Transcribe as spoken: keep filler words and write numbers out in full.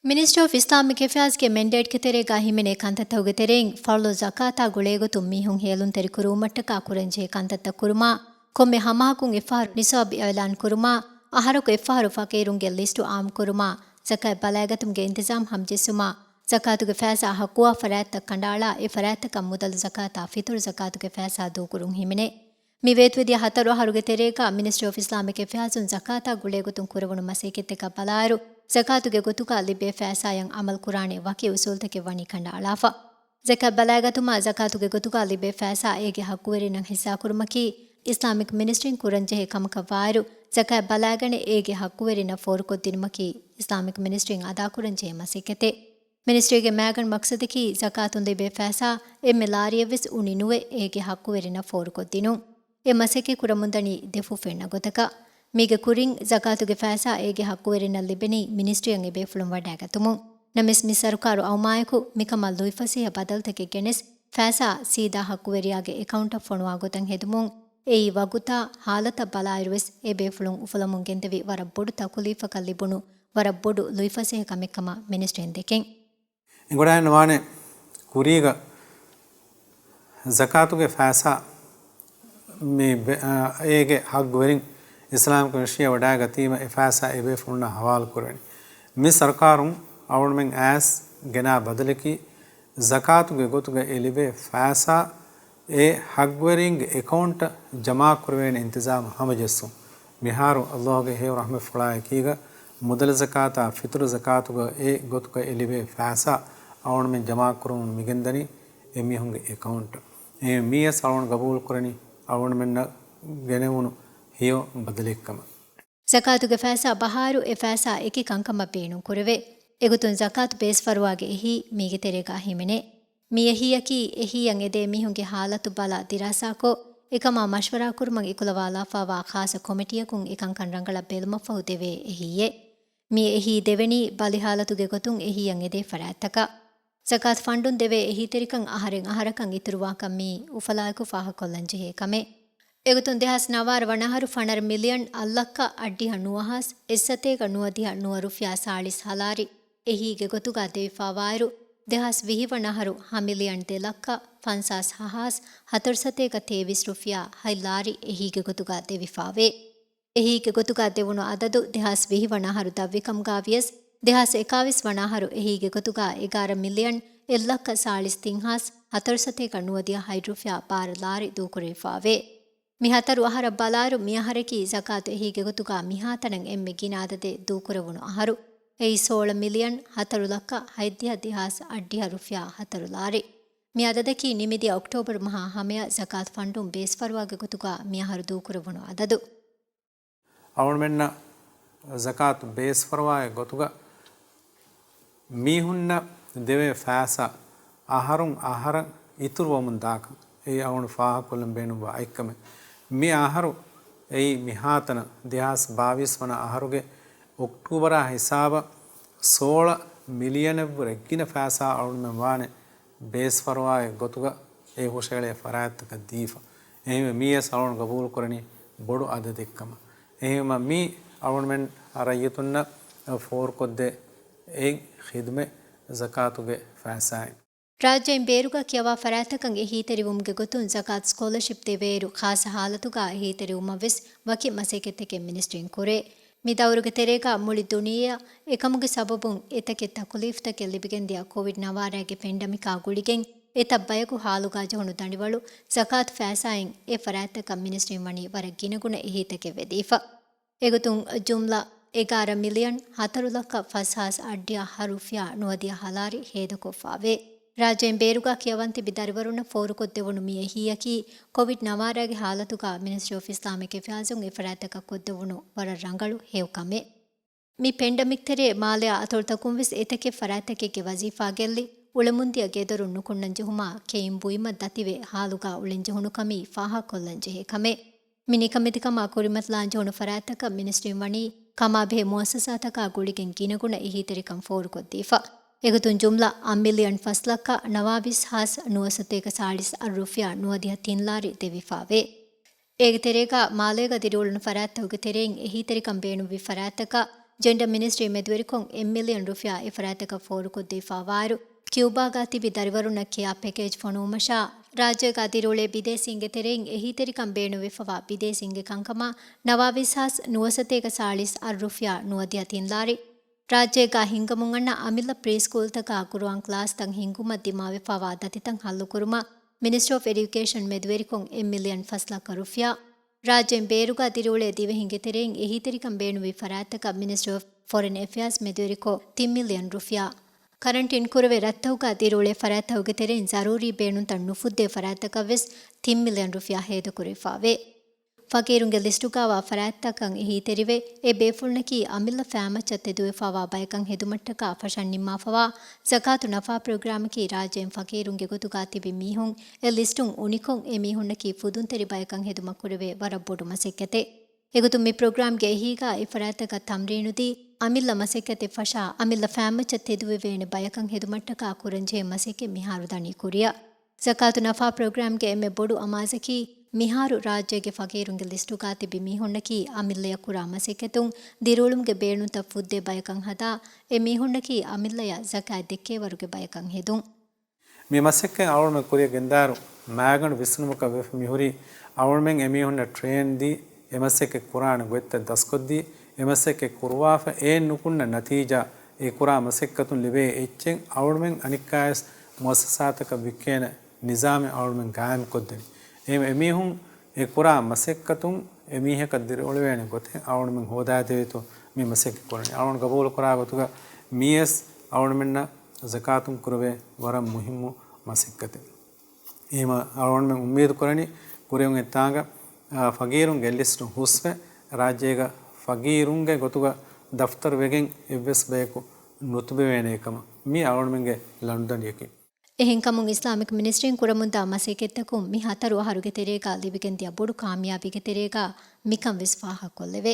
މިނިސްޓްރީ އޮފް އިސްލާމިކް އެފެއާޒްގެ މެންޑޭޓްގެ ތެރޭގަ ހިމެނޭ ކަންތައްތަކުގެ ތެރެއިން ފަރުޟު ޒަކާތާ ގުޅޭގޮތުން މީހުން ހޭލުންތެރިކުރުވުމަށްޓަކާ ކުރަންޖެހޭ ކަންތައްތައް ކުރުމާ، ކޮންމެ ހަމަހަކުން އެއްފަހަރު ނިޞާބު އިޢުލާން ކުރުމާ، އަހަރަކު އެއްފަހަރު ފަޤީރުންގެ ލިސްޓު އާއްމުކުރުމާ، ޒަކާތް ބަލައިގަތުމުގެ އިންތިޒާމް ހަމަޖެއްސުމާ، ޒަކާތުގެ ފައިސާ ޙައްޤުވާ ފަރާތްތައް ކަނޑައަޅާ، އެ ފަރާތްތަކަށް މުދަލު ޒަކާތާ ފިޠުރު ޒަކާތުގެ ފައިސާ ދޫކުރުން ހިމެނޭ. މި ވޭތުވެދިޔަ ހަތަރު އަހަރުގެ ތެރޭގަ މިނިސްޓްރީ އޮފް އިސްލާމިކް އެފެއާޒުން ޒަކާތާ ގުޅޭގޮތުން ކުރެވުނު މަސައްކަތްތަކަށް ބަލާއިރު، ޒަކާތުގެ ގޮތުގަ ލިބޭ ފައިސާއަށް ޢަމަލު ކުރާނެ ވަކި އުސޫލުތަކެއް ވަނީ ކަނޑައަޅާފަ. ޒަކާތް ބަލައިގަތުމާ، ޒަކާތުގެ ގޮތުގަ ލިބޭ ފައިސާ އޭގެ ޙައްޤުވެރިންނަށް ހިއްސާކުރުމަކީ، އިސްލާމިކް މިނިސްޓްރީން ކުރަންޖެހޭ ކަމަކަށް ވާއިރު، ޒަކާތް ބަލައިގަނެ އޭގެ ޙައްޤުވެރިންނަށް ފޯރުކޮށްދިނުމަކީ، އިސްލާމިކް މިނިސްޓްރީން އަދާކުރަންޖެހޭ މަސައްކަތެއް. މިނިސްޓްރީގެ މައިގަނޑު މަޤްޞަދަކީ، ޒަކާތުން ލިބޭ ފައިސާ އެންމެ ލާރިއަށްވެސް އުނި ނުވެ، އޭގެ ޙައްޤުވެރިންނަށް ފޯރުކޮށްދިނުން. އެ މަސައްކަތް ކުރަމުންދަނީ ދެ ފުށް ފެންނަ ގޮތަކަށް. މީގެ ކުރިން، ޒަކާތުގެ ފައިސާ އޭގެ ޙައްޤުވެރިންނަށް ލިބެނީ މިނިސްޓްރީއަށް އެ ބޭފުޅުން ވަޑައިގަތުމުން. ނަމަވެސް، މި ސަރުކާރު އައުމާއެކު، މިކަމަށް ލުއިފަސޭހަ ބަދަލުތަކެއް ގެނެސް، ފައިސާ ސީދާ ޙައްޤުވެރިޔާގެ އެކައުންޓަށް ފޮނުވާ ގޮތަށް ހެދުމުން، އެއީ ވަގުތާ ޙާލަތަށް ބަލާއިރުވެސް، އެ ބޭފުޅުން އުފުލަމުން ގެންދެވި ވަރަށް ބޮޑު ތަކުލީފަކަށް ލިބުނު ވަރަށް ބޮޑު ލުއިފަސޭހަ ކަމެއްކަމަށް މިނިސްޓްރީން ދެކެން. އެނގިވަޑައިގަންނަވާނެ، ކުރީގަ ޒަކާތުގެ ފައިސާ މި ބެ-، އާ، އޭގެ ޙައްޤުވެރިން އިސްލާމިކް މިނިސްޓްރީއަށް ވަޑައިގަތީމަ، އެ ފައިސާ އެ ބޭފުޅުންނަށް ޙަވާލު ކުރެވެނީ. މި ސަރުކާރުން އަޅުގަނޑުމެން އައިސް ގެނާ ބަދަލަކީ، ޒަކާތުގެ ގޮތުގަ އެ ލިބޭ ފައިސާ އެ ޙައްޤުވެރިންގެ އެކައުންޓަށް ޖަމާކުރެވޭނެ އިންތިޒާމު ހަމަޖެއްސުން. މިހާރު ﷲ ގެ ހެޔޮ ރަޙްމަތްފުޅާއެކީގަ، މުދަލު ޒަކާތާ ފިޠުރު ޒަކާތުގަ އެ ގޮތުގަ އެ ލިބޭ ފައިސާ އަޅުގަނޑުމެން ޖަމާކުރަމުން މިގެންދަނީ އެމީހުންގެ އެކައުންޓަށް. އެ މީވެސް އަޅުގަނޑު ގަބޫލުކުރަނީ އަޅުގަނޑުމެންނަށް ގެނެވުނު ހެޔޮ ބަދަލެއްކަމަށް. ޒަކާތުގެ ފައިސާ ބަހާއިރު އެ ފައިސާ އެކި ކަންކަމަށް ބޭނުންކުރެވޭ. އެގޮތުން ޒަކާތު ބޭސްފަރުވާގެ އެހީ މީގެ ތެރޭގަ ހިމެނޭ. މި އެހީއަކީ، އެހީއަށް އެދޭ މީހުންގެ ޙާލަތު ބަލާ ދިރާސާކޮށް، އެކަމާ މަޝްވަރާކުރުމަށް އެކުލަވާލާފައިވާ ޚާއްޞަ ކޮމިޓީއަކުން އެކަންކަން ރަނގަޅަށް ބެލުމަށްފަހު ދެވޭ އެހީއެއް. މި އެހީ ދެވެނީ ބަލި ޙާލަތުގެ ގޮތުން އެހީއަށް އެދޭ ފަރާތްތަކަށް. ޒަކާތު ފަންޑުން ދެވޭ އެހީތެރިކަން އަހަރެން އަހަރަކަށް އިތުރުވާކަން މިއީ އުފަލާއެކު ފާހަގަކޮށްލަންޖެހޭ ކަމެއް. އެގޮތުން ދެހާސް ނަވާރަ ވަނަ އަހަރު ފަނަރަ މިލިއަން އަށްލައްކަ އަށްޑިހަ ނުވަ ހާސް އެއްސަތޭކަ ނުވަދިހަ ނުވަ ރުފިޔާ ސާޅީސް ހަލާރި އެހީގެ ގޮތުގަ ދެވިފައިވާއިރު، ދެހާސް ވިހި ވަނަ އަހަރު ހަ މިލިއަން ދެ ލައްކަ ފަންސާސް ހަ ހާސް ހަތަރުސަތޭކަ ތޭވީސް ރުފިޔާ ހަތް ލާރި އެހީގެ ގޮތުގަ ދެވިފައިވޭ. އެހީގެ ގޮތުގަ ދެވުނު އަދަދު ދެހާސް ވިހި ވަނަ އަހަރު ދަށްވިކަމުގަ ވިޔަސް، ދެހާސް އެކާވީސް ވަނަ އަހަރު އެހީގެ ގޮތުގަ އެގާރަ މިލިއަން އެއްލައްކަ ސާޅީސް ތިން ހާސް ހަތަރުސަތޭކަ ނުވަދިހަ ހަތް ރުފިޔާ ބާރަ ލާރި ދޫކުރެވިފައިވޭ. މި ހަތަރު އަހަރަށް ބަލާއިރު، މި އަހަރަކީ ޒަކާތު އެހީގެ ގޮތުގަ މިހާތަނަށް އެންމެ ގިނަ އަދަދެއް ދޫކުރެވުނު އަހަރު. އެއީ ސޯޅަ މިލިއަން ހަތަރު ލައްކަ ހަތްދިހަ ދެހާސް އަށްޑިހަ ރުފިޔާ ހަތަރު ލާރި. މި އަދަދަކީ ނިމިދިޔަ އޮކްޓޯބަރު މަހާ ހަމަޔަށް ޒަކާތު ފަންޑުން ބޭސްފަރުވާގެ ގޮތުގަ މި އަހަރު ދޫކުރެވުނު އަދަދު. އަޅުގަނޑުމެންނަށް ޒަކާތު ބޭސްފަރުވާގެ ގޮތުގަ މީހުންނަށް ދެވޭ ފައިސާ އަހަރުން އަހަރަށް އިތުރުވަމުން ދާކަން އެއީ އަޅުގަނޑު ފާހަގަކޮށްލަން ބޭނުންވާ އެއްކަމެއް. މި އަހަރު އެއީ މިހާތަނަށް ދެހާސް ބާވީސް ވަނަ އަހަރުގެ އޮކްޓޫބަރާ ހިސާބަށް ސޯޅަ މިލިއަނެއްވުރެ ގިނަ ފައިސާ އަޅުގަނޑުމެން ވާނެ ބޭސްފަރުވާގެ ގޮތުގަ އެ ހުށައެޅޭ ފަރާތްތަކަށް ދީފަ. އެހެންވެ، މީވެސް އަޅުގަނޑު ގަބޫލުކުރަނީ ބޮޑު އަދަދެއްކަމަށް. އެހެންވީމަ، މީ އަޅުގަނޑުމެން ރައްޔިތުންނަށް ފޯރުކޮށްދޭ އެއް ޚިދުމަތް ޒަކާތުގެ ފައިސާއިން. ރާއްޖޭން ބޭރުގަ ކިޔަވާ ފަރާތްތަކަށް އެހީތެރިވުމުގެ ގޮތުން ޒަކާތު ސްކޮލަޝިޕް ދެވޭއިރު، ޚާއްޞަ ހާލަތުގަ އެހީތެރިވުމަށްވެސް ވަކި މަސައްކަތްތަކެއް މިނިސްޓްރީން ކުރޭ. މި ދައުރުގެ ތެރޭގަ މުޅި ދުނިޔެއަށް އެކަމުގެ ސަބަބުން އެތަކެއް ތަކުލީފުތަކެއް ލިބިގެންދިޔަ ކޮވިޑް ނަވާރައިގެ ޕެންޑަމިކާ ގުޅިގެން އެތައް ބަޔަކު ހާލުގަ ޖެހުނު ދަނޑިވަޅު ޒަކާތު ފައިސާއިން އެ ފަރާތްތަކަށް މިނިސްޓްރީން ވަނީ ވަރަށް ގިނަގުނަ އެހީތަކެއް ވެދީފަ. އެގޮތުން ޖުމްލަ އެގާރަ މިލިއަން ހަތަރު ލައްކަ ފަސް ހާސް އަށްޑިހަ ހަ ރުފިޔާ ނުވަދިހަ ހަލާރި ހޭދަކޮށްފައިވޭ. ރާއްޖޭން ބޭރުގަ ކިޔަވަން ތިބި ދަރިވަރުންނަށް ފޯރުކޮށްދެވުނު މި އެހީއަކީ، ކޮވިޑް ނަވާރައިގެ ހާލަތުގަ މިނިސްޓްރީ އޮފް އިސްލާމިކް އެފެއާޒުން އެފަރާތްތަކަށް ކޮށްދެވުނު ވަރަށް ރަނގަޅު ހެޔޮކަމެއް. މި ޕެންޑަމިކް ތެރޭ މާލެއާ އަތޮޅުތަކުންވެސް އެތަކެއް ފަރާތްތަކެއްގެ ވަޒީފާ ގެއްލި، އުޅެމުންދިޔަ ގެދޮރުން ނުކުންނަން ޖެހުމާ، ކެއިން ބުއިމަށް ދަތިވެ ހާލުގަ އުޅެން ޖެހުނުކަމީ ފާހަގަކޮށްލަން ޖެހޭ ކަމެއް. މި ނިކަމެތިކަމާ ކުރިމަތިލާން ޖެހުނު ފަރާތްތަކަށް މިނިސްޓްރީން ވަނީ ކަމާބެހޭ މުއައްސަސާތަކާ ގުޅިގެން ގިނަގުނަ އެހީތެރިކަން ފޯރުކޮށްދީފަ. އެގޮތުން ޖުމްލަ އަށް މިލިއަން ފަސް ލައްކަ ނަވާވީސް ހާސް ނުވަސަތޭކަ ސާޅީސް އަށް ރުފިޔާ ނުވަދިހަ ތިން ލާރި ދެވިފައިވޭ. އޭގެ ތެރޭގަ މާލޭގަ ދިރިއުޅުނު ފަރާތްތަކުގެ ތެރެއިން އެހީތެރިކަން ބޭނުންވި ފަރާތްތަކަށް ޖެންޑަ މިނިސްޓްރީ މެދުވެރިކޮށް އެއް މިލިއަން ރުފިޔާ އެ ފަރާތަކަށް ފޯރުކޮށްދީފާވާއިރު، ކިއުބާގާ ތިބި ދަރިވަރުންނަށް ކެއާ ޕެކޭޖް ފޮނުވުމަށާ، ރާއްޖޭގާ ދިރިއުޅޭ ބިދޭސީންގެ ތެރެއިން އެހީތެރިކަން ބޭނުންވެފަވާ ބިދޭސީންގެ ކަންކަމާ ނަވާވީސް ހާސް ނުވަސަތޭކަ ސާޅީސް އަށް ރުފިޔާ ނުވަދިހަ ތިން ލާރި. ރާއްޖޭގާ ހިންގަމުން އަންނަ އަމިއްލަ ޕްރީ ސްކޫލްތަކާ ޤުރުއާން ކްލާސްތައް ހިންގުމަށް ދިމާވެފަވާ ދަތިތައް ހައްލުކުރުމަށް މިނިސްޓްރީ އޮފް އެޑިއުކޭޝަން މެދުވެރިކޮށް އެއް މިލިއަން ފަސް ލައްކަ ރުފިޔާ. ރާއްޖޭން ބޭރުގާ ދިރިއުޅޭ ދިވެހިންގެ ތެރެއިން އެހީތެރިކަން ބޭނުންވި ފަރާތްތަކަށް މިނިސްޓްރީ އޮފް ފޮރިން އެފެއާޒް މެދުވެރިކޮށް ތިން މިލިއަން ރުފިޔާ. ކަރަންޓިން ކުރެވޭ ރަށްތަކުގާ ދިރިއުޅޭ ފަރާތްތަކުގެ ތެރެއިން ޒަރޫރީ ބޭނުންތައް ނުފުއްދޭ ފަރާތްތަކަށް ވެސް ތިން މިލިއަން ރުފިޔާ ހޭދަކުރެވިފަވޭ. ފަގީރުންގެ ލިސްޓުގާވާ ފަރާތްތަކަށް އެހީތެރިވެ، އެ ބޭފުޅުންނަކީ އަމިއްލަ ފައިމައްޗަށް ތެދުވެފަވާ ބަޔަކަށް ހެދުމަށްޓަކާ ފަށަން ނިންމާފަވާ ޒަކާތު ނަފާ ޕްރޮގްރާމަކީ ރާއްޖޭން ފަގީރުންގެ ގޮތުގާ ތިބި މީހުން އެ ލިސްޓުން އުނިކޮށް، އެ މީހުންނަކީ ފުދުންތެރި ބަޔަކަށް ހެދުމަށް ކުރެވޭ ވަރަށް ބޮޑު މަސައްކަތެއް. އެގޮތުން މި ޕްރޮގްރާމްގެ އެހީގާ އެ ފަރާތްތަކަށް ތަމްރީނުދީ، އަމިއްލަ މަސައްކަތެއް ފަށާ، އަމިއްލަ ފައިމައްޗަށް ތެދުވެވޭނެ ބަޔަކަށް ހެދުމަށްޓަކާ ކުރަންޖެހޭ މަސައްކަތް މިހާރު ދަނީ ކުރިއަށް. ޒަކާތު ނަފާ ޕްރޮގްރާމްގެ އެންމެ ބޮޑު އަމާޒަކީ، މިހާރު ރާއްޖޭގެ ފަގީރުންގެ ލިސްޓުގާ ތިބި މީހުންނަކީ އަމިއްލަޔަށް ކުރާ މަސައްކަތުން ދިރިއުޅުމުގެ ބޭނުންތައް ފުއްދޭ ބަޔަކަށް ހަދާ، އެ މީހުންނަކީ އަމިއްލަޔަށް ޒަކާތް ދެއްކޭވަރުގެ ބަޔަކަށް ހެދުން. މި މަސައްކަތް އަޅުގަނޑުމެން ކުރިއަށް ގެންދާއިރު، މައިގަނޑު ވިސްނުމަކަށް ވެފަ މިހުރީ، އަޅުގަނޑުމެން އެމީހުންނަށް ޓްރޭން ދީ، އެ މަސައްކަތް ކުރާނެ ގޮތްތައް ދަސްކޮށްދީ، އެ މަސައްކަތް ކުރުވާފަ އެ ނުކުންނަ ނަތީޖާ، އެ ކުރާ މަސައްކަތުން ލިބޭ އެއްޗެއް އަޅުގަނޑުމެން އަނެއްކާވެސް މުއައްސަސާތަކަށް ވިއްކޭނެ ނިޒާމެއް އަޅުގަނޑުމެން ގާއިމްކޮށްދެނީ. އެ އެމީހުން އެ ކުރާ މަސައްކަތުން އެ މީހަކަށް ދިރިއުޅެވޭނެ ގޮތެއް އަޅުގަނޑުމެން ހޯދާދެވޭތޯ މި މަސައްކަތް ކުރަނީ. އަޅުގަނޑު ގަބޫލު ކުރާ ގޮތުގަ މިޔަސް އަޅުގަނޑުމެންނަށް ޒަކާތުން ކުރެވޭ ވަރަށް މުހިއްމު މަސައްކަތެއް. އެހެންވީމަ އަޅުގަނޑުމެން އުއްމީދު ކުރަނީ ކުރެވުން އެއްތާނގަ، އާ، ފަގީރުންގެ ލިސްޓު ހުސްވެ، ރާއްޖޭގަ ފަގީރުންގެ ގޮތުގަ ދަފްތަރު ވެގެން އެއްވެސް ބަޔަކު ނުތިބެވޭނެ ކަމަށް މީ އަޅުގަނޑުމެންގެ ލަނޑުދަނޑިއަކީ. އެހެންކަމުން އިސްލާމިކް މިނިސްޓްރީން ކުރަމުންދާ މަސައްކަތްތަކުން މި ހަތަރު އަހަރުގެ ތެރޭގަ ލިބިގެންދިޔަ ބޮޑު ކާމިޔާބީގެ ތެރޭގަ މިކަން ވެސް ފާހަގަކޮށްލެވޭ.